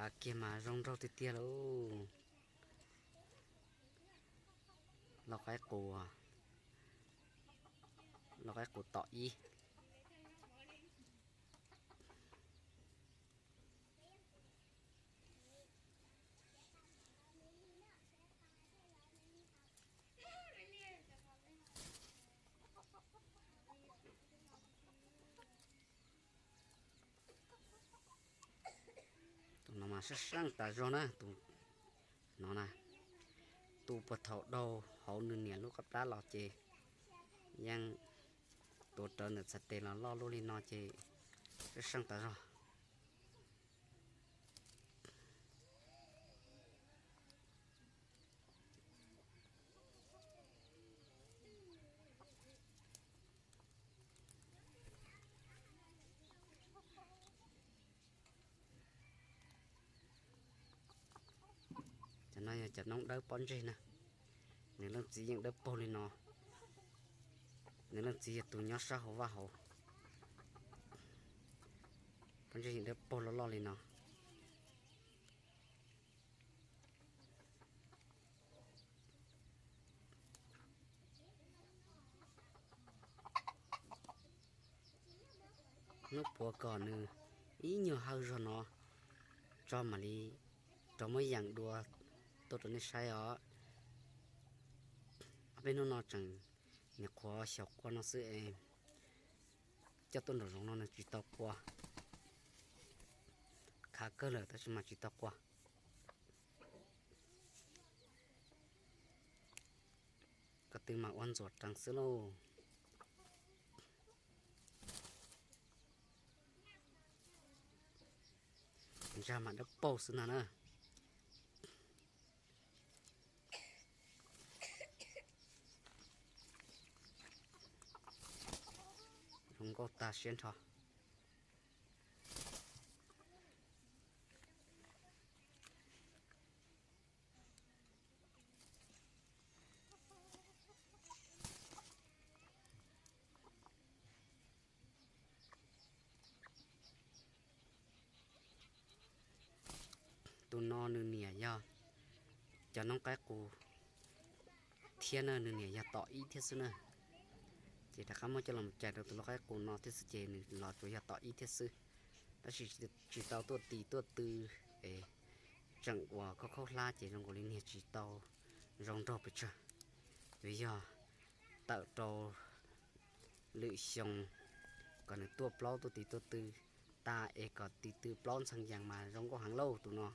Kiag mas zoo nraug tiag tiag lauj. Lauj qaib qus, lauj qaib qus tom ib. Tus no mas sab seej tas zog na, tus no na, tu puag thaum dhau hauv nws niam lub qab plab los ces yeej tuav rawv ntawm txhais tes los loj luaj li no ces sab seej tas zog. Cov no yog cov noob dawb pob ntseg na. Nws leej txiv yeej dawb paug li no. Nws leej txiv yog tus nyob sab hauv vaj hauv. Pob ntseg yeej dawb paug loj loj li no. Hnub puav kom nws ib nyuag hawj zog no tso mam li rov muab yeem dua tuaj rau nej saib os. Ob peb hnub no tseem nyuam qhuav xyaum qua no xwb es coj tuaj nraum zoov no nws tsis tau qua. Khav kawg lawm tab sis mas tsis tau qua. Ko tw mas ua ntxuam reev xwb lauj. Ntsag mas dawb paug xwb ntag na. Zoo nkauj tag siab nrho. Tus no nws niam yog cov noob qaib qus thiab na, nws niam yog tom ib thiab xwb na. Ces rov qab muab coj los cais rau tus lauj qaib qus no thiab xwb ces nws los tsuas yog tom ib thiab xwb. Tab sis tsis tau tuaj tis tuaj tw es tseem uas khaub khaub hlab ces zoo nkaus li niag tsis tau zoo nraug pes tsawg. Yuav yog tawm rau lwm xyoo kom nws tuaj plaub tuaj tis tuaj tw tag es kom tis tw plaub ntxhee yees mas zoo nkauj heev lauj tus no.